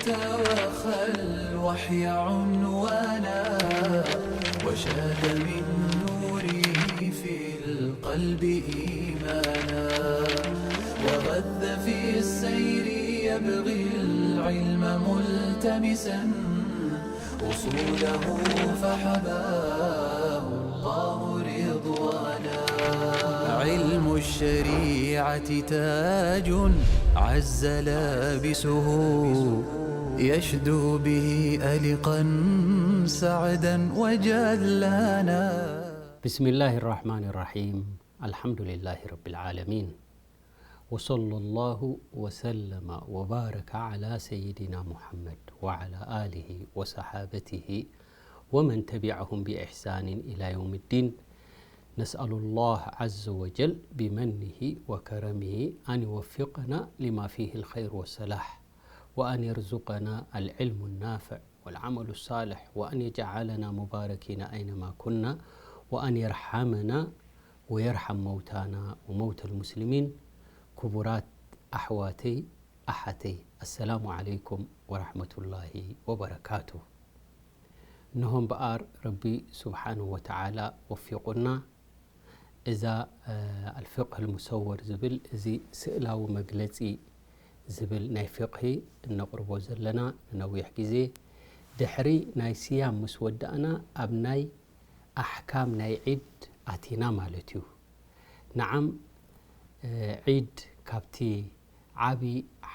وخى الوحي عنوانا، وشاد من نوره في القلب إيمانا، وغذ في السير يبغي العلم ملتمسا، أصوله فحباه الله رضوانا. علم الشريعة تاج عز لابسه، يشدو به ألقا سعدا وجلانا. بسم الله الرحمن الرحيم. الحمد لله رب العالمين. وصلى الله وسلم وبارك على سيدنا محمد وعلى آله وصحابته ومن تبعهم بإحسان إلى يوم الدين. نسأل الله عز وجل بمنه وكرمه أن يوفقنا لما فيه الخير والصلاح، وأن يرزقنا العلم النافع والعمل الصالح، وأن يجعلنا مباركين أينما كنا، وأن يرحمنا ويرحم موتانا وموتى المسلمين. ክቡራት ኣሕዋተይ ኣሓተይ፣ ኣሰላሙ ዓለይኩም ወራሕመቱላሂ ወበረካቱ። እነሆ እምበኣር ረቢ ስብሓንሁ ወተዓላ ወፊቑና፣ እዛ፣ እ፣ ኣልፍቅህ ልሙሰወር ዝብል፣ እዚ ስእላዊ መግለጺ ዝብል ናይ ፍቅሂ እነቕርቦ ዘለና ንነዊሕ ግዜ፣ ድሕሪ ናይ ስያም ምስ ወዳእና ኣብ ናይ ኣሕካም ናይ ዒድ ኣቲና ማለት እዩ። ነዓም፣ እ፣ ዒድ ካብቲ ዓቢ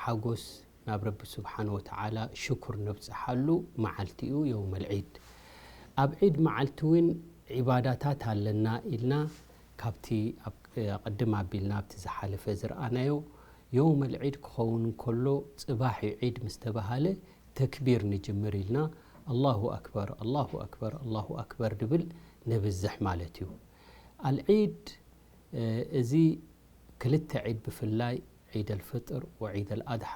ሓጎስ ናብ ረቢ ስብሓን ወተዓላ ሽኩር ነብጽሓሉ መዓልቲ እዩ፣ የውመል ዒድ። ኣብ ዒድ መዓልቲ እውን ዒባዳታት ኣለና ኢልና፣ ካብቲ ኣብ፣ እ፣ ቅድም ኣቢልና ኣብቲ ዝሓለፈ ዝረኣናዮ፣ የውመል ዒድ ክኸውን እንከሎ፣ ጽባሕ እዩ ዒድ ምስ ተባሃለ፣ ተክቢር ንጅምር ኢልና፣ ኣላሁ ኣክበር፣ ኣላሁ ኣክበር፣ ኣላሁ ኣክበር ድብል ነብዝሕ ማለት እዩ። ኣልዒድ፣ እ፣ እዚ ክልተ ዒድ ብፍላይ ዒድ ኣልፍጥር ወዒድ ኣልኣድሓ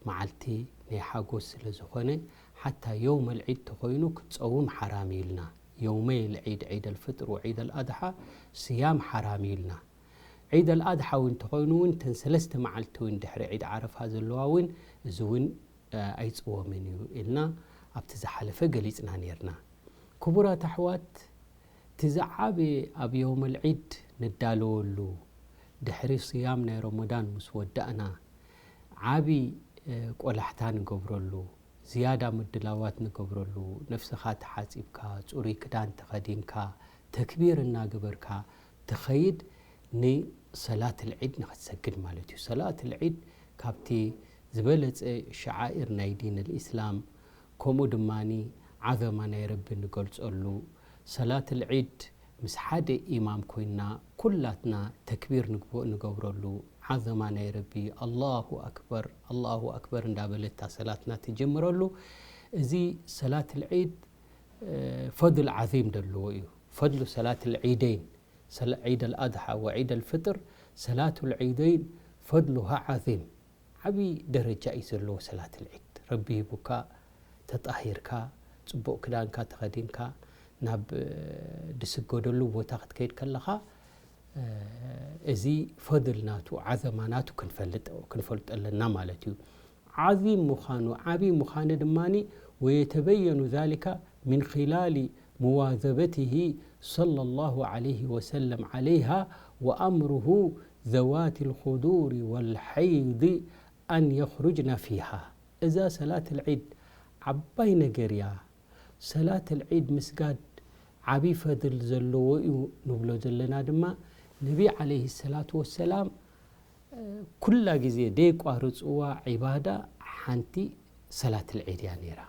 መዓልቲ ናይ ሓጎስ ስለ ዝኾነ፣ ሓታ የውም ኣልዒድ ተኾይኑ ክትጸውም ሓራም እዩ ኢልና። የውመይ ኣልዒድ፣ ዒድ ኣልፍጥር ወዒድ ኣልኣድሓ ስያም ሓራም እዩ ኢልና። ዒድ ኣልኣድሓ እውን ተኾይኑ እውን እተን ሰለስተ መዓልቲ እውን ድሕሪ ዒድ ዓረፋ ዘለዋ እውን እዚ እውን፣ እ፣ ኣይጽወምን እዩ ኢልና ኣብቲ ዝሓለፈ ገሊጽና ነይርና። ክቡራት ኣሕዋት፣ እቲ ዝዓበየ ኣብ የውመል ዒድ ንዳለወሉ፣ ድሕሪ ስያም ናይ ረመዳን ምስ ወዳእና፣ ዓቢ፣ እ፣ ቆላሕታ ንገብረሉ፣ ዝያዳ ምድላዋት ንገብረሉ፣ ነፍስኻ ተሓጺብካ፣ ጽሩይ ክዳን ተኸዲንካ፣ ተክቢር እናገበርካ ትኸይድ ንሰላት ልዒድ ንኽትሰግድ ማለት እዩ። ሰላት ልዒድ ካብቲ ዝበለጸ ሸዓኢር ናይ ዲን ልኢስላም፣ ከምኡ ድማኒ ዓዘማ ናይ ረቢ ንገልጸሉ፣ ሰላት ልዒድ ምስ ሓደ ኢማም ኮይንና ኩላትና ተክቢር ንግቦ-፣ ንገብረሉ፣ ዓዘማ ናይ ረቢ፣ ኣላሁ ኣክበር፣ ኣላሁ ኣክበር እንዳበለታ ሰላትና ትጅምረሉ። እዚ ሰላት ልዒድ፣ እ፣ ፈድል ዓዚም ዘለዎ እዩ። ፈድሉ ሰላት ልዒደይን፣ ሰላ-፣ ዒድ ኣልኣድሓ ወዒድ ኣልፍጥር፣ ሰላት ልዒደይን ፈድሉሃ ዓዚም። ዓቢ ደረጃ እዩ ዘለዎ ሰላት ልዒድ። ረቢ ሂቡካ፣ ተጣሂርካ፣ ጽቡቕ ክዳንካ ተኸዲንካ፣ ናብ፣ እ፣ ድስገደሉ ቦታ ክትከይድ ከለኻ፣ እ፣ እዚ ፈድል ናቱ፣ ዓዘማ ናቱ ክንፈልጥ፣ ክንፈልጦ ኣለና ማለት እዩ። ዓዚም ምዃኑ፣ ዓቢ ምዃኑ ድማኒ፣ ወየተበየኑ ዛሊካ ምን ኺላሊ ሙዋዘበትሂ ሰለላሁ ዓለይሂ ወሰለም ዓለይሃ ወኣምሩሁ ዘዋቲ ልኹዱሪ ወልሐይድ ኣን የኽሩጅና ፊሃ። እዛ ሰላት ልዒድ ዓባይ ነገር እያ። ሰላት ልዒድ ምስጋድ ዓቢ ፈድል ዘለዎ እዩ ንብሎ ዘለና ድማ፣ ነቢ ዓለይሂ ሰላቱ ወሰላም፣ እ፣ ኩላ ግዜ ደየቋርጽዋ ዒባዳ ሓንቲ ሰላት ልዒድ እያ ነይራ።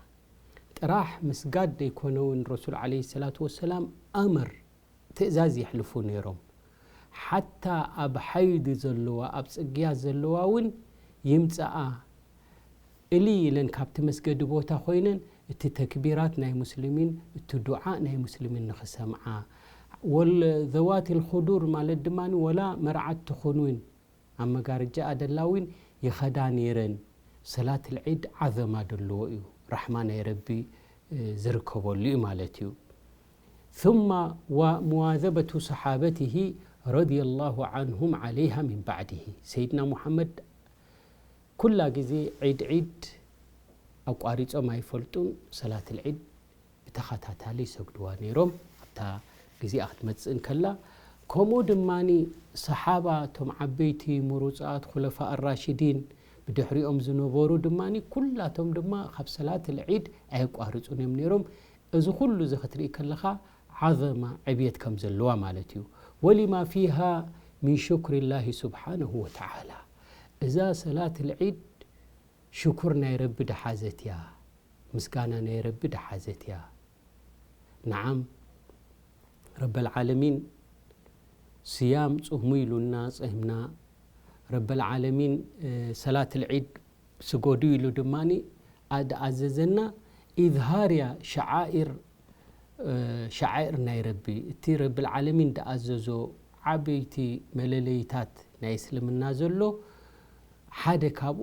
ጥራሕ ምስጋድ ደይኮነ እውን ረሱል ዓለይሂ ሰላቱ ወሰላም ኣምር፣ ትእዛዝ የሕልፉ ነይሮም። ሓታ ኣብ ሓይድ ዘለዋ፣ ኣብ ጽግያት ዘለዋ እውን ይምጽኣ እሊ ኢለን ካብቲ መስገዲ ቦታ ኮይነን እቲ ተክቢራት ናይ ሙስሊሚን፣ እቲ ዱዓ ናይ ሙስሊሚን ንኽሰምዓ። ወል ዘዋቲል ኹዱር ማለት ድማ ወላ መርዓት ትኹን እውን ኣብ መጋረጃኣ ደላ እውን ይኸዳ ነይረን። ሰላት ልዒድ ዓዘማ ደለዎ እዩ። ራሕማ ናይ ረቢ፣ እ፣ ዝርከበሉ እዩ ማለት እዩ። ثم ومواظبة صحابته رضي الله عنهم عليها من بعده። ሰይድና ሙሓመድ ኩላ ግዜ ዒድ ዒድ ኣቋሪጾም ኣይፈልጡን። ሰላት ልዒድ ብተኸታታሊ ይሰግድዋ ነይሮም ኣብታ ግዜኣ ክትመጽእ እንከላ። ከምኡ ድማ ሰሓባ፣ እቶም ዓበይቲ ምሩጻት፣ ኹለፋ ኣራሽዲን፣ ብድሕሪኦም ዝነበሩ ድማ ኩላቶም ድማ ካብ ሰላት ልዒድ ኣየቋርጹን እዮም ነይሮም። እዚ ኩሉ እዚ ክትርኢ ከለኻ ዓዘማ፣ ዕብየት ከም ዘለዋ ማለት እዩ። ወሊማ ፊሃ ሚን ሽኩሪላሂ ስብሓነሁ ወተዓላ። እዛ ሰላት ልዒድ ሽኩር ናይ ረቢ ድሓዘት እያ፣ ምስጋና ናይ ረቢ ድሓዘት እያ። ነዓም፣ ረበል ዓለሚን ስያም ጽሙ ኢሉና ጸህምና፣ ረበል ዓለሚን ሰላት ልዒድ ስገዱ ኢሉ ድማ ድኣዘዘና። ኢዝሃር እያ ሸዓኢር፣ ሸዓኢር ናይ ረቢ፣ እቲ ረብል ዓለሚን ድኣዘዞ ዓበይቲ መለለይታት ናይ እስልምና ዘሎ ሓደ ካብኡ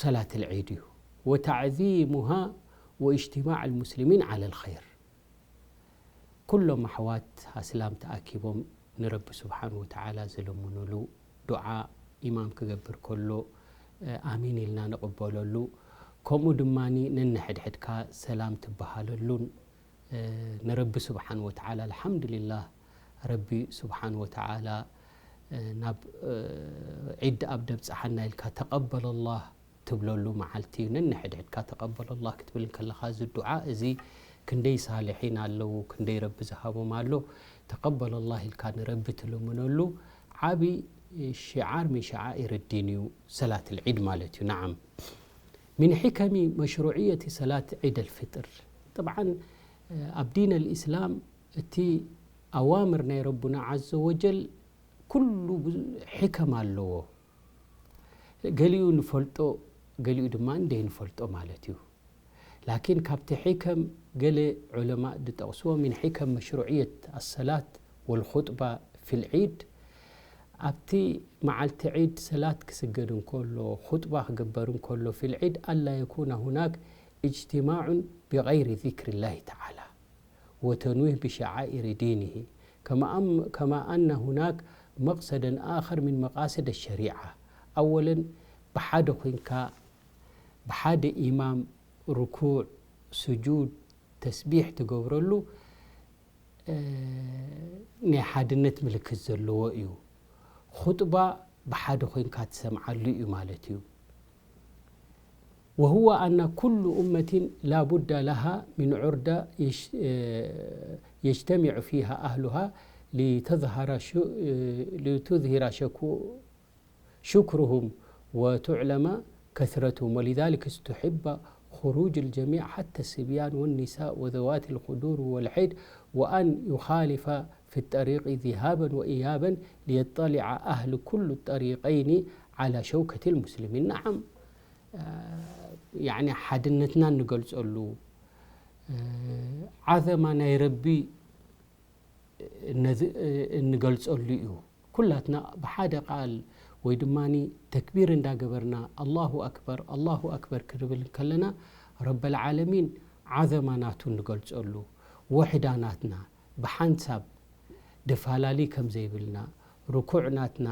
ሰላት ልዒድ እዩ። ወታዕዚሙሃ ወእጅትማዕ ልሙስሊሚን ዓላ ልኸይር። ኩሎም ኣሕዋት ኣስላም ተኣኪቦም ንረቢ ስብሓን ወተዓላ ዝልምኑሉ ዱዓ ኢማም ክገብር ከሎ ኣሚን ኢልና ንቕበለሉ፣ ከምኡ ድማ ነንሕድሕድካ ሰላም ትበሃለሉን ንረቢ ስብሓን ወተዓላ ኣልሓምዱሊላህ፣ ረቢ ስብሓን ወተዓላ ናብ ዒድ ኣብ ደብፅሓና ኢልካ ተቐበለላህ ትብለሉ መዓልቲ እዩ። ነንሕድሕድካ ተቐበለላህ ክትብል እንከለኻ፣ እዚ ዱዓ እዚ ክንደይ ሳልሒን ኣለዉ፣ ክንደይ ረቢ ዝሃቦም ኣሎ፣ ተቐበለላህ ኢልካ ንረቢ ትልምነሉ ዓቢ ሽዓር ሚን ሸዓኢር ዲን እዩ፣ ሰላት ልዒድ ማለት እዩ። ነዓም፣ ሚን ሕከሚ መሽሩዕየት ሰላት ዒድ ኣልፍጥር። ጥብዓን ኣብ ዲን ኣልኢስላም እቲ ኣዋምር ናይ ረቡና ዓዘ ወጀል ኩሉ ብዙ-፣ ሕከም ኣለዎ። ገሊኡ ንፈልጦ፣ ገሊኡ ድማ እንደይንፈልጦ ማለት እዩ። ላኪን ካብቲ ሕከም ገለ ዑለማእ ዝጠቕስዎ፣ ሚን ሕከም መሽሩዕየት ኣሰላት ወልኹጥባ ፊል ዒድ፣ ኣብቲ መዓልቲ ዒድ ሰላት ክስገድ እንከሎ፣ ኹጥባ ክግበር እንከሎ፣ ፊል ዒድ ኣላ የኩነ ሁናክ እጅትማዑን ብገይሪ ዚክሪላሂ ተዓላ ወተንዊህ ብሸዓኢሪ ዲኒሂ፣ ከማ ኣም-፣ ከማ ኣነ ሁናክ መቅሰደን ኣኸር ሚን መቃስድ ሸሪዓ። ኣወለን፣ ብሓደ ኮይንካ፣ ብሓደ ኢማም ርኩዕ፣ ስጁድ፣ ተስቢሕ ትገብረሉ፣ እ፣ ናይ ሓድነት ምልክት ዘለዎ እዩ። ኹጥባ ብሓደ ኮይንካ ትሰምዓሉ እዩ ማለት እዩ። وهو أن كل أمة لا بد لها من عرضة يش-، يجتمع فيها أهلها لتظهر شو-، لتظهر شكو-، شكرهم وتعلم كثرتهم، ولذلك استحب خروج الجميع حتى الصبيان والنساء وذوات الخدور والحيض، وأن يخالف في الطريق ذهابا وإيابا ليطلع أهل كل الطريقين على شوكة المسلمين. نعم، ያኒ ሓድነትና እንገልጸሉ፣ ዓዘማ ናይ ረቢ ነዚ እንገልጸሉ እዩ። ኩላትና ብሓደ ቃል ወይ ድማ ተክቢር እንዳገበርና ኣላሁ ኣክበር፣ ኣላሁ ኣክበር ክንብል እንከለና፣ ረበል ዓለሚን ዓዘማ ናቱ እንገልጸሉ፣ ውሕዳ ናትና፣ ብሓንሳብ ደፋላሊ ከም ዘይብልና፣ ርኩዕ ናትና፣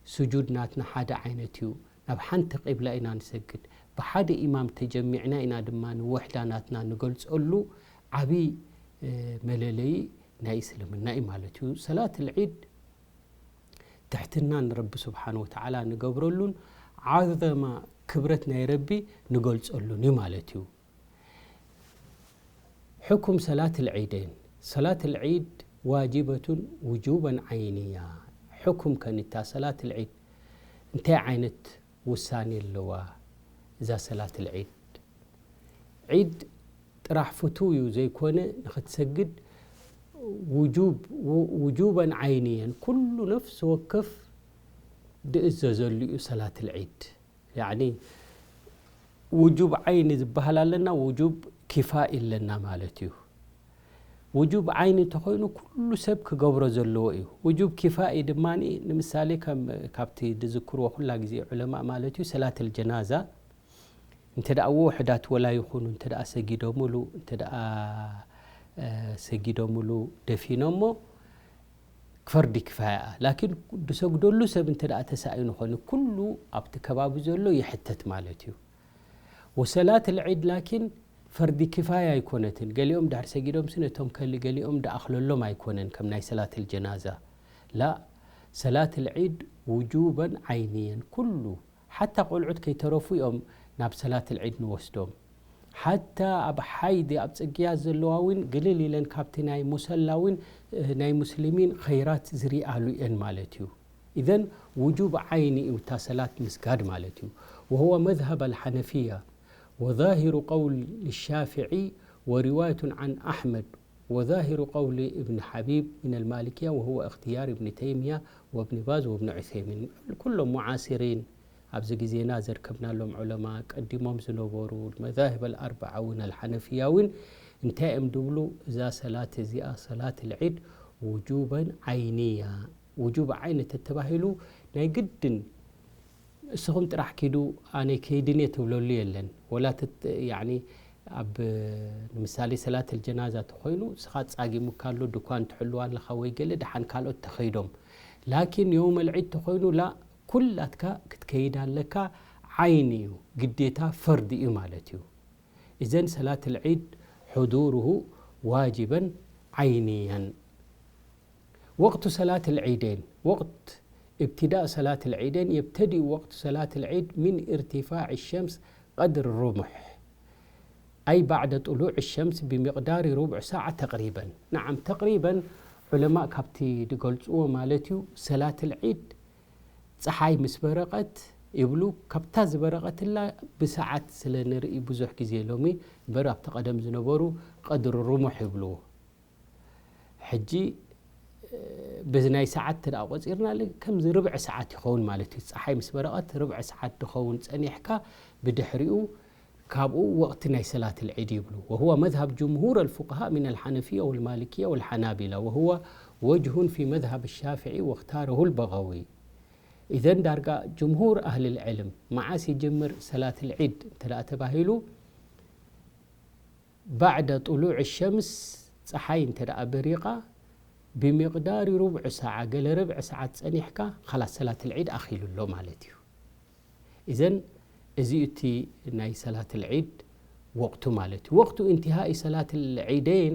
ስጁድ ናትና ሓደ ዓይነት እዩ። ናብ ሓንቲ ቂብላ ኢና ንሰግድ። ብሓደ ኢማም ተጀሚዕና ኢና ድማ ንውሕዳ ናትና ንገልጸሉ ዓቢ፣ እ፣ መለለዪ ናይ እስልምና እዩ ማለት እዩ። ሰላት ልዒድ ትሕትና ንረቢ ስብሓን ወተዓላ ንገብረሉን ዓዘማ ክብረት ናይ ረቢ ንገልጸሉን እዩ ማለት እዩ። ሕኩም ሰላት ልዒደን። ሰላት ልዒድ ዋጅበቱን ውጁበን ዓይንያ። ሕኩም ከኒታ ሰላት ልዒድ እንታይ ዓይነት ውሳኔ ኣለዋ? እዛ ሰላት ልዒድ፣ ዒድ ጥራሕ ፍቱው እዩ ዘይኮነ፣ ንኽትሰግድ ውጁብ፣ ው-፣ ውጁበን ዓይንየን፣ ኩሉ ነፍሲ ወከፍ ድእዘዘሉ እዩ ሰላት ልዒድ። ያዕኒ ውጁብ ዓይኒ ዝበሃል ኣለና፣ ውጁብ ኪፋኢ ኣለና ማለት እዩ። ውጁብ ዓይኒ እንተኾይኑ ኩሉ ሰብ ክገብሮ ዘለዎ እዩ። ውጁብ ኪፋኢ ድማ ንምሳሌ ከም ካብቲ ዝዝክርዎ ኩላ ግዜ ዑለማእ ማለት እዩ፣ ሰላት ልጀናዛ እንተ ደኣ ውሑዳት ወላ ይኹኑ እንተ ደኣ ሰጊዶምሉ፣ እንተ ደኣ፣ እ፣ ሰጊዶምሉ ደፊኖሞ ፈርዲ ኪፋያ እያ። ላኪን ዝሰግደሉ ሰብ እንተ ደኣ ተሳኢኑ ኾይኑ ኩሉ ኣብቲ ከባቢ ዘሎ ይሕተት ማለት እዩ። ወሰላት ልዒድ ላኪን ፈርዲ ኪፋያ ኣይኮነትን። ገሊኦም ድሕር ሰጊዶም ሲ ነቶም ከሊ ገሊኦም ድኣኽለሎም ኣይኮነን ከም ናይ ሰላት ልጀናዛ። ላ ሰላት ልዒድ ውጁበን ዓይንየን ኩሉ ሓታ ቆልዑት ከይተረፉ እዮም ናብ ሰላት ልዒድ ንወስዶም። ሓታ ኣብ ሓይዲ ኣብ ጽግያት ዘለዋ እውን ግልል ኢለን ካብቲ ናይ ሙሰላ እውን ናይ ሙስሊሚን ኸይራት ዝሪኣሉ እየን ማለት እዩ። ኢዘን ውጁብ ዓይኒ እዩ እታ ሰላት ምስጋድ ማለት እዩ። وهو مذهب الحنفية وظاهر قول الشافعي ورواية عن أحمد وظاهر قول ابن حبيب من المالكية وهو اختيار ابن تيمية وابن باز وابن عثيمين ኩሎም معاصرين ኣብዚ ግዜና ዘርከብናሎም ዑለማ ቀዲሞም ዝነበሩ መዛሂብ ኣልኣርበዓ እውን ኣልሓነፍያ እውን እንታይ እዮም ድብሉ? እዛ ሰላት እዚኣ ሰላት ልዒድ ውጁበን ዓይንያ ውጁብ ዓይን ተተባሂሉ ናይ ግድን እስኹም ጥራሕ ኪዱ ኣነ ከይድን እየ ትብለሉ የለን። ወላ ኣብ ንምሳሌ ሰላት ልጀናዛ ተኮይኑ እስኻ ፃጊሙካ ኣሎ ድኳን ትሕልዋ ኣለኻ ወይ ገለ ደሓን ካልኦት ተኸይዶም ላኪን የውመ ልዒድ ተኮይኑ ላ ኩላትካ ክትከይድ ኣለካ። ዓይኒ እዩ ግዴታ ፈርዲ እዩ ማለት እዩ። እዘን ሰላት ልዒድ ሕዱሩሁ ዋጅበን ዓይንየን። وقت صلاة العيدين وقت ابتداء صلاة العيدين يبتدئ وقت صلاة العيد من ارتفاع الشمس قدر الرمح أي بعد طلوع الشمس بمقدار ربع ساعة تقريبا نعم تقريبا علماء ካብቲ ድገልፅዎ ማለት እዩ ሰላት ልዒድ ፀሓይ ምስ በረቐት ይብሉ ካብታ ዝበረቐትላ ብሰዓት ስለ ንርኢ ብዙሕ ግዜ ሎሚ እምበር ኣብቲ ቀደም ዝነበሩ ቀድሪ ርሙሕ ይብልዎ ሕጂ ብዚ ናይ ሰዓት እንተ ደኣ ቆጺርና ከምዚ ርብዒ ሰዓት ይኸውን ማለት እዩ። ፀሓይ ምስ በረቐት ርብዒ ሰዓት ድኸውን ጸኒሕካ ብድሕሪኡ ካብኡ ወቕቲ ናይ ሰላት ልዒድ ይብሉ። وهو مذهب جمهور الفقهاء من الحنفية والمالكية والحنابلة وهو وجه في مذهب الشافعي واختاره البغوي. إذن ዳርጋ ጅምሁር ኣህሊ ልዕልም መዓስ ይጅምር ሰላት ልዒድ እንተ ደኣ ተባሂሉ بعد طلوع الشمس ፀሓይ እንተ ደኣ በሪቓ بمقدار ربع ساعة ገለ ርብዒ ሰዓት ፀኒሕካ خلاص ሰላት ልዒድ ኣኺሉ ኣሎ ማለት እዩ። إذن እዚ እቲ ናይ ሰላት ልዒድ ወቕቱ ማለት እዩ። وقت انتهاء صلاة العيدين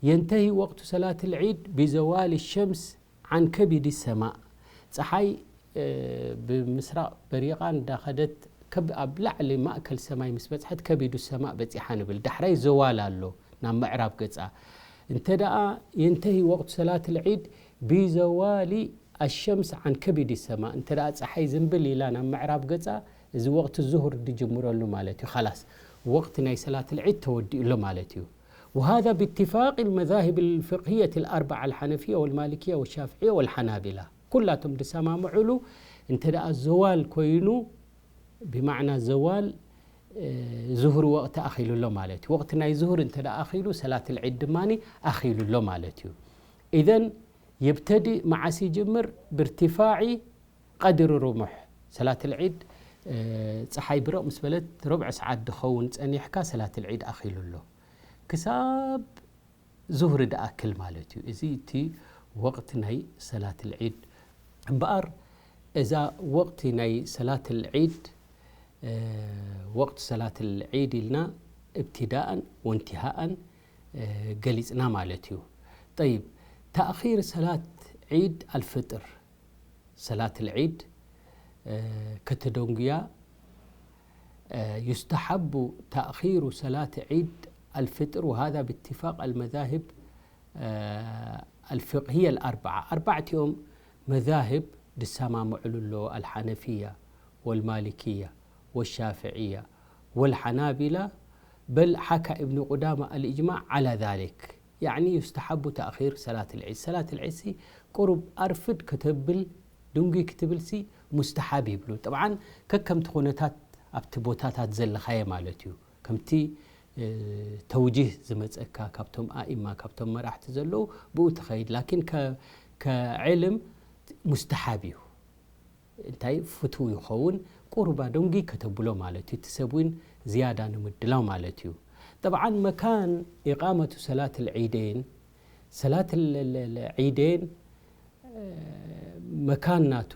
ينتهي وقت صلاة العيد بزوال الشمس عن كبد السماء ፀሓይ ብምስራቕ በሪቓ እንዳኸደት ኣብ ላዕሊ ማእከል ሰማይ ምስ በፅሐት ከቢዱ ሰማእ በፂሓ ንብል። ዳሕራይ ዘዋል ኣሎ ናብ ምዕራብ ገፃ። እንተ ደኣ ينتهي وقت صلاة العيد بزوال الشمس عن كبد السماء እንተ ደኣ ፀሓይ ዝንብል ኢላ ናብ ምዕራብ ገፃ እዚ ወቕቲ ዙሁር ድጅምረሉ ማለት እዩ። خلاص ወቕቲ ናይ ሰላት ልዒድ ተወዲኡ ኣሎ ማለት እዩ። وهذا باتفاق المذاهب الفقهية الأربعة الحنفية والمالكية والشافعية والحنابلة ኩላቶም ድሰማምዑሉ እንተ ደኣ ዘዋል ኮይኑ ብማዕና ዘዋል ዙሁር ወቕቲ ኣኺሉ ኣሎ ማለት እዩ። ወቕቲ ናይ ዙሁር እንተ ደኣ ኣኺሉ ሰላት ልዒድ ድማ ኣኺሉ ኣሎ ማለት እዩ። إذن يبتدئ መዓስ ይጅምር ብርትፋዒ ቀድሪ ርሙሕ ሰላት ልዒድ ፀሓይ ብርቕ ምስ በለት ርብዒ ሰዓት ድኸውን ፀኒሕካ ሰላት ልዒድ ኣኺሉ ኣሎ ክሳብ ዙህሪ ድኣክል ማለት እዩ። እዚ እቲ ወቕቲ ናይ ሰላት ልዒድ እምበኣር እዛ ወቕቲ ናይ ሰላት ልዒድ ወቕት ሰላት ልዒድ ኢልና ابتداء وانتهاء ገሊፅና ማለት እዩ። طيب تأخير صلاة عيد الفطر ሰላት ልዒድ ከተደንጉያ يستحب تأخير صلاة عيد الفطر وهذا باتفاق المذاهب الفقهية الأربعة ኣርባዕቲኦም መዛህብ ድሰማምዕሉ ኣለዎ الحنفية والمالكية والشافعية والحنابلة بل حكى ابن قدامة الإجماع على ذلك يعني يستحب تأخير صلاة العيد ሰላት ልዒድ ሲ ቁሩብ ኣርፍድ ከተብል ድንጉይ ክትብል ሲ ሙስተሓብ ይብሉ። طبعا ከከምቲ ኩነታት ኣብቲ ቦታታት ዘለኻዮ ማለት እዩ። ከምቲ ተውጂህ ዝመፀካ ካብቶም ኣኢማ ካብቶም መራሕቲ ዘለዉ ብኡ ትኸይድ ላኪን ከዕልም ሙስተሓብ እዩ። እንታይ ፍትው ይኸውን ቁርባ ደንጉይ ከተብሎ ማለት እዩ። እቲ ሰብ እውን ዝያዳ ንምድላው ማለት እዩ። طبعا መካን إقامة صلاة العيدين ሰላት ልዒደይን መካን ናቱ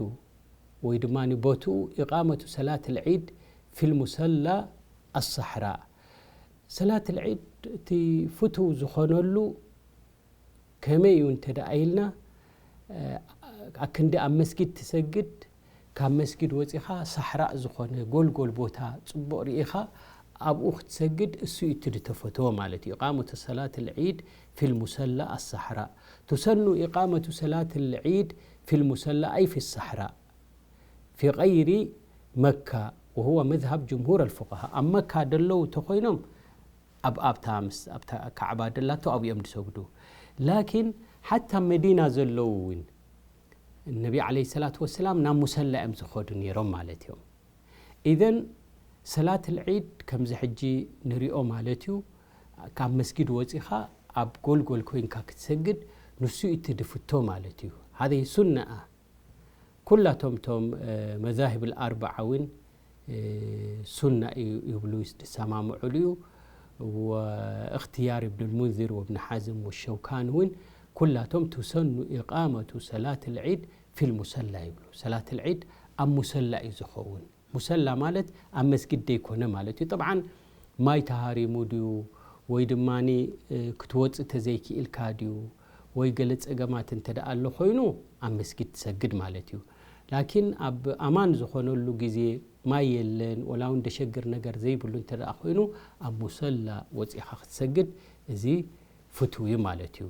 ወይ ድማ ቦትኡ إقامة صلاة العيد في المصلى ኣሳሕራ። ሰላት ልዒድ እቲ ፍቱው ዝኾነሉ ከመይ እዩ እንተ ደኣ ኢልና፣ እ፣ ኣክንዲ ኣብ መስጊድ ትሰግድ፣ ካብ መስጊድ ወጺኻ ሳሕራእ ዝኾነ ጎልጎል ቦታ ጽቡቕ ርኢኻ ኣብኡ ክትሰግድ፣ እሱ እዩ እቲ ዝተፈተወ ማለት እዩ። ኢቃመቱ ሰላት ልዒድ ፊል ሙሰላ ኣሳሕራ። ቱሰኑ ኢቃመቱ ሰላት ልዒድ ፊል ሙሰላ ኣይ ፊ ሳሕራ ፊ ገይሪ መካ ወሁወ መዝሃብ ጅምሁር ኣልፉቃሃ። ኣብ መካ ደለዉ ተኾይኖም ኣብ ኣብታ ምስ ኣብታ ካዕባ ደላቶ ኣብኡ እዮም ዝሰግዱ። ላኪን ሓታ መዲና ዘለዉ እውን ነቢ ዓለይሂ ሰላቱ ወሰላም ናብ ሙሰላ እዮም ዝኸዱ ነይሮም ማለት እዮም። ኢዘን ሰላት ልዒድ ከምዚ ሕጂ ንሪኦ ማለት እዩ። ካብ መስጊድ ወፂኻ ኣብ ጎልጎል ኮይንካ ክትሰግድ ንሱ እዩ እቲ ድፍቶ ማለት እዩ። ሃዘይ ሱነኣ ኩላቶም ቶም መዛሂብ ኣርበዓ እውን ሱና እዩ ይብሉ ዝሰማምዑሉ እዩ። ወእክትያር እብን ልሙንዚር ወብን ሓዝም ወሸውካን እውን ኩላቶም ቱሰኑ ኢቃመቱ ሰላት ልዒድ ፊል ሙሰላ ይብሉ። ሰላት ልዒድ ኣብ ሙሰላ እዩ ዝኸውን። ሙሰላ ማለት ኣብ መስጊድ ደይኮነ ማለት እዩ። ጠብዓን ማይ ተሃሪሙ ድዩ ወይ ድማ ክትወፅእ ተዘይክኢልካ ድዩ ወይ ገለ ፀገማት እንተ ደኣ ኣሎ ኮይኑ ኣብ መስጊድ ትሰግድ ማለት እዩ። ላኪን ኣብ ኣማን ዝኾነሉ ግዜ ማይ የለን ወላ እውን ደሸግር ነገር ዘይብሉ እንተ ደኣ ኮይኑ ኣብ ሙሰላ ወፂኻ ክትሰግድ እዚ ፍትው እዩ ማለት እዩ።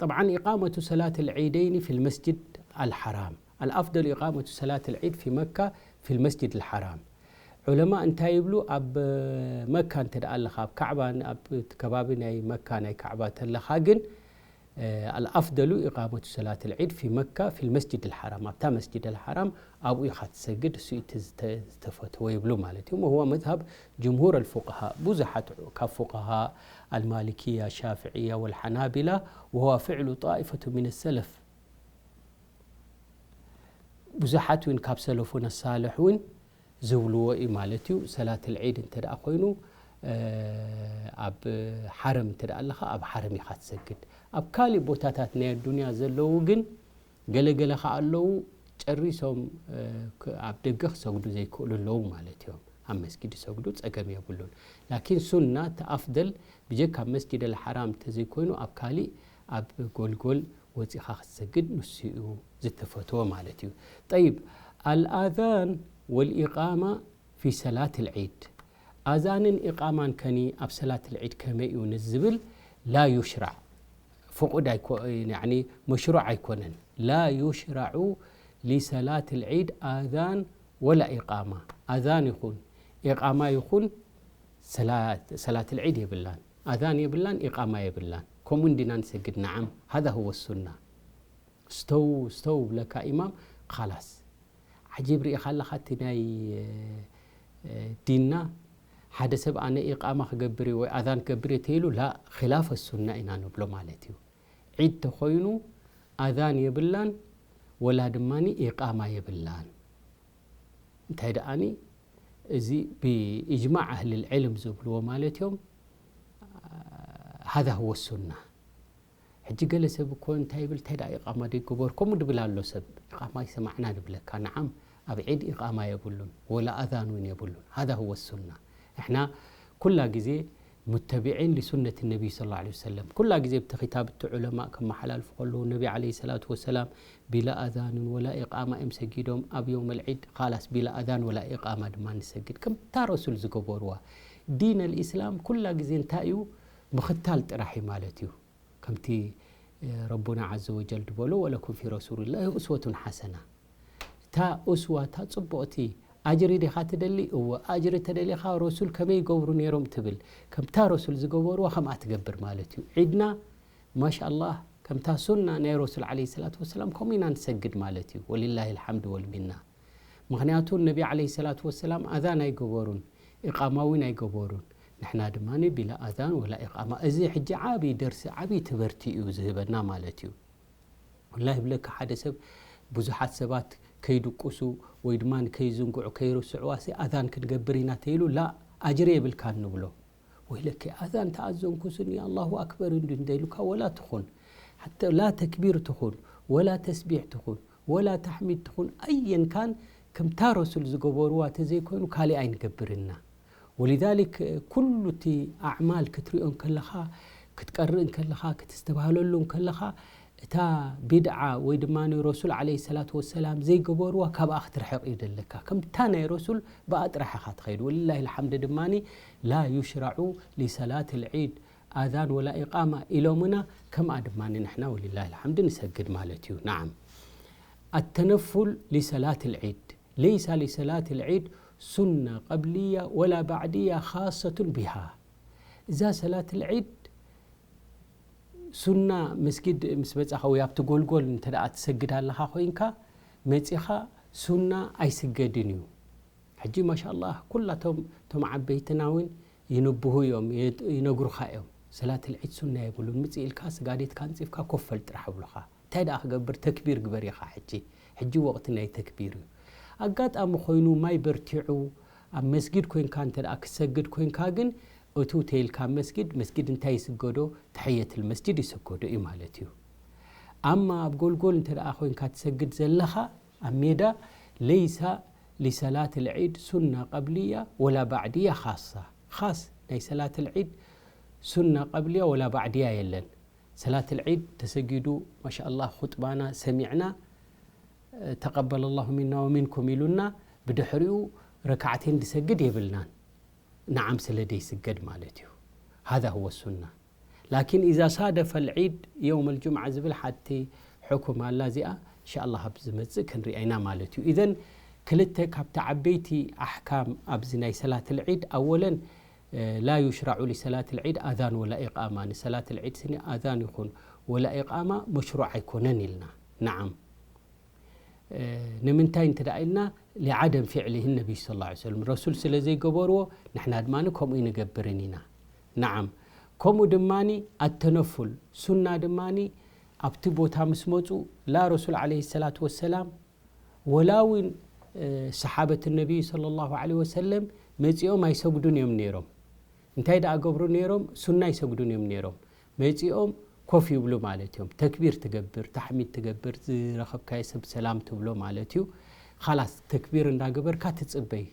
طبعا إقامة صلاة العيدين في المسجد الحرام الأفضل إقامة صلاة العيد في مكة في المسجد الحرام ዑለማ እንታይ ይብሉ ኣብ መካ እንተ ደኣ ኣለኻ ኣብ ካዕባ ኣብ ከባቢ ናይ መካ ናይ ካዕባ ተለኻ ግን الأفضل إقامة صلاة العيد في مكة في المسجد الحرام ኣብታ መስጅድ ኣልሓራም ኣብኡ ኢኻ ትሰግድ እሱ እዩ ዝተፈተወ ይብሉ ማለት እዩ وهو مذهب جمهور الفقهاء ብዙሓት ካብ فقهاء المالكية الشافعية والحنابلة وهو فعل طائفة من السلف ብዙሓት እውን ካብ ሰለፉና ሳልሕ እውን ዝብልዎ እዩ ማለት እዩ። ሰላት ልዒድ እንተ ደኣ ኮይኑ ኣብ ሓረም እንተ ደኣ ኣለኻ ኣብ ሓረም ኢኻ ትሰግድ። ኣብ ካሊእ ቦታታት ናይ ኣዱንያ ዘለዉ ግን ገለገለ ከኣ ኣለዉ ጨሪሶም ኣብ ደገ ክሰግዱ ዘይክእሉ ኣለዉ ማለት እዮም። ኣብ መስጊድ ይሰግዱ ጸገም የብሉን። ላኪን ሱና እቲ ኣፍደል ብጀካ ኣብ መስጊድ ኣልሓራም እንተዘይኮይኑ ኣብ ካሊእ ኣብ ጎልጎል ወጺኻ ክትሰግድ ንሱ እዩ ዝተፈትወ ማለት እዩ። ጠይብ ኣልኣዛን ወልኢቃማ ፊ ሰላት ልዒድ ኣዛንን ኢቃማን ከኒ ኣብ ሰላት ልዒድ ከመይ እዩ ንዝብል ላ ዩሽራዕ ፍቁድ ኣይኮ- ያኒ መሽሩዕ ኣይኮነን። ላ ዩሽራዑ ሊሰላት ልዒድ ኣዛን ወላ ኢቃማ ኣዛን ይኹን ኢቃማ ይኹን ሰላት ልዒድ የብላን። ኣዛን የብላን ኢቃማ የብላን። ከምኡ እንዲና ንሰግድ ነዓም ሃዛ ሁወ ሱና። ስተው ስተው ብለካ ኢማም ኻላስ ዓጂብ ርኢኻ ኣለኻ እቲ ናይ ዲንና ሓደ ሰብ ኣነ ኢቃማ ክገብር ወይ ኣዛን ክገብር ተይሉ ላ ኺላፈ ሱና ኢና ንብሎ ማለት እዩ። ዒድ ተኾይኑ ኣዛን የብላን ወላ ድማ ኢቃማ የብላን። እንታይ ደኣኒ እዚ ብኢጅማዕ ኣህሊ ልዕልም ዝብልዎ ማለት እዮም። ሃዛ ህወ ሱና ሕጂ ገለ ሰብ እኮ እንታይ ይብል እንታይ ደኣ ኢቃማ ደይገበር ከምኡ ድብል ኣሎ ሰብ ኢቃማ ይሰማዕና ድብለካ ነዓም ኣብ ዒድ ኢቃማ የብሉን ወላ ኣዛን እውን የብሉን ሃዛ ህወ ሱና ንሕና ኩላ ግዜ ሙተቢዒን ሊሱነት ነቢይ ስለ ላ ሰለም ኩላ ግዜ ብቲ ኪታብ እቲ ዑለማ ከመሓላልፉ ከለዉ ነቢ ዓለ ሰላቱ ወሰላም ቢላ ኣዛንን ወላ ኢቃማ እዮም ሰጊዶም ኣብ የውም ልዒድ ኻላስ ቢላ ኣዛን ወላ ኢቃማ ድማ ንሰግድ ከምታ ረሱል ዝገበርዋ ዲን ኣልኢስላም ኩላ ግዜ እንታይ እዩ ምኽታል ጥራሕ እዩ ማለት እዩ። ከምቲ ረቡና ዓዘ ወጀል ድበሎ ወለኩም ፊ ረሱልላሂ ኡስወቱን ሓሰና። እታ ኡስዋ እታ ጽቡቕቲ ኣጅሪ ዲኻ ትደሊ? እወ ኣጅሪ ተደሊኻ ረሱል ከመይ ይገብሩ ነይሮም ትብል። ከምታ ረሱል ዝገበርዋ ከምኣ ትገብር ማለት እዩ። ዒድና ማሻ ኣላህ ከምታ ሱና ናይ ረሱል ዓለይሂ ሰላቱ ወሰላም ከምኡ ኢና ንሰግድ ማለት እዩ። ወሊላሂ ልሓምድ ወልሚና። ምኽንያቱ ነቢ ዓለይሂ ሰላቱ ወሰላም ኣዛን ኣይገበሩን፣ ኢቃማ እውን ኣይገበሩን። ንሕና ድማ ቢላ ኣዛን ወላ ኢቃማ። እዚ ሕጂ ዓብዪ ደርሲ ዓብዪ ትምህርቲ እዩ ዝህበና ማለት እዩ። ወላሂ ይብለካ ሓደ ሰብ ብዙሓት ሰባት ከይድቁሱ ወይ ድማ ከይዝንግዑ ከይርስዕዋ ሲ ኣዛን ክንገብር ኢና ተይሉ ላ ኣጅሪ የብልካን ንብሎ። ወይለከ ኣዛን ተኣዘንኩስኒ ኣላሁ ኣክበር እንዱ እንተይሉካ ወላ ትኹን ሓተ ላ ተክቢር ትኹን ወላ ተስቢሕ ትኹን ወላ ታሕሚድ ትኹን ኣየን ካን ከምታ ረሱል ዝገበርዋ ተዘይኮይኑ ካሊእ ኣይንገብርና። ወሊዛሊክ ኩሉ እቲ ኣዕማል ክትሪኦ እንከለኻ፣ ክትቀርእ እንከለኻ፣ ክትስተባህለሉ እንከለኻ፣ እታ ቢድዓ ወይ ድማ ረሱል ዓለይሂ ሰላቱ ወሰላም ዘይገበርዋ ካብኣ ክትርሕቕ እዩ ዘለካ። ከምታ ናይ ረሱል ብኣ ጥራሕ ኢኻ ትኸይድ። ወሊላሂ ልሓምድ ድማ ላ ዩሽራዑ ሊሰላት ልዒድ ኣዛን ወላ ኢቃማ ኢሎምና፣ ከምኣ ድማ ንሕና ወሊላሂ ልሓምድ ንሰግድ ማለት እዩ። ናዓም። ኣተነፉል ሊሰላት ልዒድ ለይሳ ሊሰላት ልዒድ ሱና ቀብልያ ወላ ባዕድያ ካሰቱን ቢሃ። እዛ ሰላት ልዒድ ሱና መስጊድ ምስ በጻኻ ወይ ኣብቲ ጎልጎል እንተ ደኣ ትሰግድ ኣለኻ ኮይንካ መጺኻ ሱና ኣይስገድን እዩ። ሕጂ ማሻ ኣላህ ኩላቶም እቶም ዓበይትና እውን ይንብሁ እዮም፣ ይነግሩኻ እዮም። ሰላት ልዒድ ሱና የብሉን። ምጽእ ኢልካ ስጋዴትካ ኣንጺፍካ ኮፍ በል ጥራሕ ይብሉኻ። እንታይ ደኣ ክገብር? ተክቢር ግበር ኢኻ። ሕጂ ሕጂ ወቕቲ ናይ ተክቢር እዩ። ኣጋጣሚ ኮይኑ ማይ በርቲዑ ኣብ መስጊድ ኮይንካ እንተ ደኣ ክትሰግድ ኮይንካ ግን እቱ ተይልካ ኣብ መስጊድ፣ መስጊድ እንታይ ይስገዶ? ተሕየትል መስጂድ ይስገዶ እዩ ማለት እዩ። ኣማ ኣብ ጎልጎል እንተ ደኣ ኮይንካ ትሰግድ ዘለኻ ኣብ ሜዳ ለይሳ ሊሰላት ልዒድ ሱና ቀብልያ ወላ ባዕድያ ካሳ። ካስ ናይ ሰላት ልዒድ ሱና ቀብልያ ወላ ባዕድያ የለን። ሰላት ልዒድ ተሰጊዱ ማሻ ኣላህ ኹጥባና ሰሚዕና ተቀበለ ላሁ ሚና ወሚንኩም ኢሉና ብድሕሪኡ ረካዕቴን ድሰግድ የብልናን። ነዓም ስለ ደይስገድ ማለት እዩ። ሃዛ ሁወ ሱና። ላኪን ኢዛ ሳደፈ ልዒድ የውም ልጁምዓ ዝብል ሓቲ ሕኩም ኣላ እዚኣ እንሻ ኣላህ ኣብ ዝመጽእ ክንሪኣይና ማለት እዩ። ኢዘን ክልተ ካብቲ ዓበይቲ ኣሕካም ኣብዚ ናይ ሰላት ልዒድ ኣወለን ላ ዩሽራዑ ሊሰላት ልዒድ ኣዛን ወላ ኢቃማ፣ ንሰላት ልዒድ ስኒ ኣዛን ይኹን ወላ ኢቃማ መሽሩዕ ኣይኮነን ኢልና። ነዓም ንምንታይ እንተ ደኣ ኢልና ሊዓደም ፊዕሊህ ነቢይ ስ ላ ሰለም ረሱል ስለ ዘይገበርዎ ንሕና ድማ ከምኡ ይንገብርን ኢና። ነዓም ከምኡ ድማ ኣተነፉል ሱና ድማ ኣብቲ ቦታ ምስ መፁ ላ ረሱል ዓለይሂ ሰላቱ ወሰላም ወላ እውን ሰሓበት ነቢይ ሰለላሁ ዐለይሂ ወሰለም መፂኦም ኣይሰግዱን እዮም ነይሮም። እንታይ ደኣ ገብሩ ነይሮም? ሱና ይሰግዱን እዮም ነይሮም። መፂኦም ኮፍ ይብሉ ማለት እዮም። ተክቢር ትገብር፣ ታሕሚድ ትገብር፣ ዝረኸብካዮ ሰብ ሰላም ትብሎ ማለት እዩ። ኻላስ ተክቢር እንዳገበርካ ትፅበይ።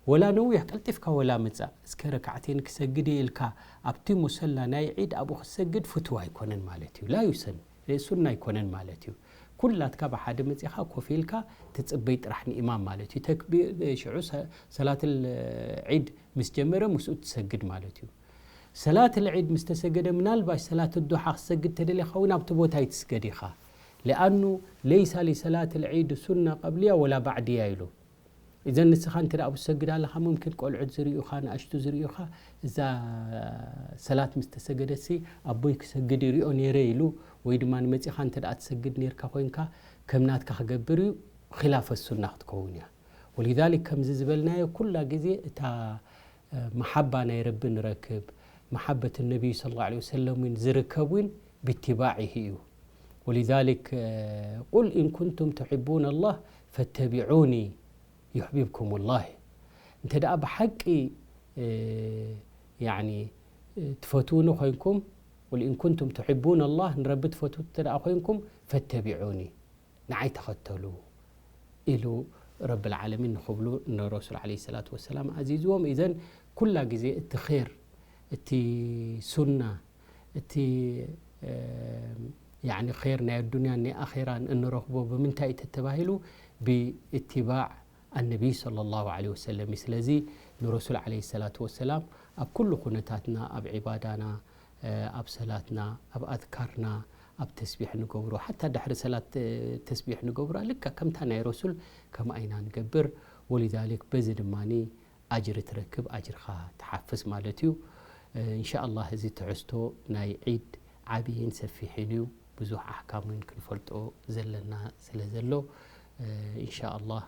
ወላ ነዊሕ ቀልጢፍካ ወላ ምጻእ፣ እስከ ረካዕተይን ክሰግድ እየ ኢልካ ኣብቲ ሙሰላ ናይ ዒድ ኣብኡ ክትሰግድ ፍቱው ኣይኮነን ማለት እዩ። ላ ዩሰን፣ ሱና ኣይኮነን ማለት እዩ። ኩላትካ ብሓደ መጺኻ ኮፍ ኢልካ ትጽበይ ጥራሕ ንኢማም ማለት እዩ። ተክቢር፣ ሽዑ ሰ-፣ ሰላትል ዒድ ምስ ጀመረ ምስኡ ትሰግድ ማለት እዩ። ሰላትል ዒድ ምስ ተሰገደ ምናልባሽ ሰላት ዱሓ ክትሰግድ ተደሊኻ እውን ኣብቲ ቦታ ኣይትስገድ ኢኻ። ሊኣኑ ለይሳ ሊሰላትል ዒድ ሱና ቀብልያ ወላ ባዕድያ ኢሉ። ኢዘን ንስኻ እንተ ደኣ ብትሰግድ ኣለኻ፣ ሙምኪን ቆልዑት ዝርእዩኻ፣ ንኣሽቱ ዝርእዩኻ፣ እዛ ሰላት ምስ ተሰገደትሲ ኣቦይ ክሰግድ ይሪኦ ነይረ ኢሉ፣ ወይ ድማ ንመጺኻ እንተ ደኣ ትሰግድ ነይርካ ኮይንካ፣ ከም ናትካ ክገብር እዩ፣ ኺላፈ ሱና ክትከውን እያ። ወሊዛሊክ ከምዚ ዝበልናዮ ኩላ ግዜ እታ መሓባ ናይ ረቢ ንረክብ፣ መሓበት ነቢዩ ሰለላሁ ዐለይሂ ወሰለም እውን ዝርከብ እውን ብትባዒሂ እዩ። ወሊዛሊክ ቁል ኢን ኩንቱም ትሕቡነ ላህ ፈተቢዑኒ ዩሕቢብኩም ላህ። እንተ ደኣ ብሓቂ ያኒ ትፈትውኒ ኮይንኩም፣ ቁል ኢን ኩንቱም ትሕቡነ ላህ፣ ንረቢ ትፈትው እንተ ደኣ ኮይንኩም ፈተቢዑኒ፣ ንዓይ ተኸተሉ ኢሉ ረብል ዓለሚን ንኽብሉ ንረሱል ዓለይሂ ሰላቱ ወሰላም ኣዚዝዎም። ኢዘን ኩላ ግዜ እቲ ኼር፣ እቲ ሱና፣ እቲ ያኒ ኼር ናይ ኣዱንያን ናይ ኣኼራን እንረኽቦ ብምንታይ እዩ ተተባሂሉ? ብእትባዕ ኣነቢይ ሰለላሁ ዐለይሂ ወሰለም እዩ። ስለዚ ንረሱል ዓለይሂ ሰላቱ ወሰላም ኣብ ኩሉ ኩነታትና፣ ኣብ ዒባዳና፣ ኣብ ሰላትና፣ ኣብ ኣዝካርና፣ ኣብ ተስቢሕ ንገብሮ፣ ሓታ ድሕሪ ሰላት ተስቢሕ ንገብራ ልክዕ ከምታ ናይ ረሱል ከምኣ ኢና ንገብር። ወሊዛሊክ በዚ ድማ ኣጅሪ ትረክብ፣ ኣጅርኻ ትሓፍስ ማለት እዩ። እንሻ ኣላህ እዚ ትሕዝቶ ናይ ዒድ ዓብይን ሰፊሕን እዩ። ብዙሕ ኣሕካም እውን ክንፈልጦ ዘለና ስለ ዘሎ እንሻ ኣላህ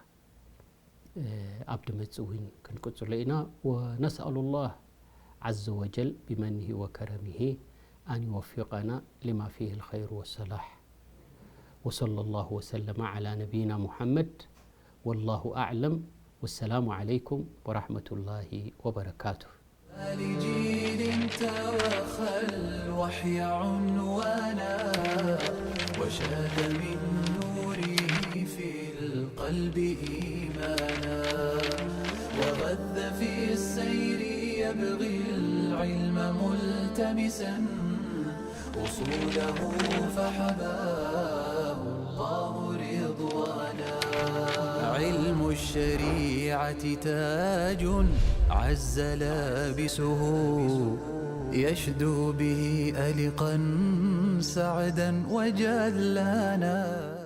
ኣብ ድመጽእ እውን ክንቅጽሎ ኢና። ወነስኣሉ ላህ ዐዘ ወጀል ቢመኒሂ ወከረሚሂ ኣን ይወፊቀና ሊማ ፊሂ ልኸይሩ ወሰላሕ። ወሰለ ላሁ ወሰለመ ዐላ ነቢይና ሙሐመድ። ወላሁ ኣዕለም። ወሰላሙ ዐለይኩም ወረሕመቱላሂ ወበረካቱሁ። لجيل توخى الوحي عنوانا، وشاد من نوره في القلب إيمانا. تغذى في السير يبغي العلم ملتمسا أصوله فحباه الله رضوانا. علم الشريعة تاج عز لابسه يشدو به ألقا سعدا وجلانا.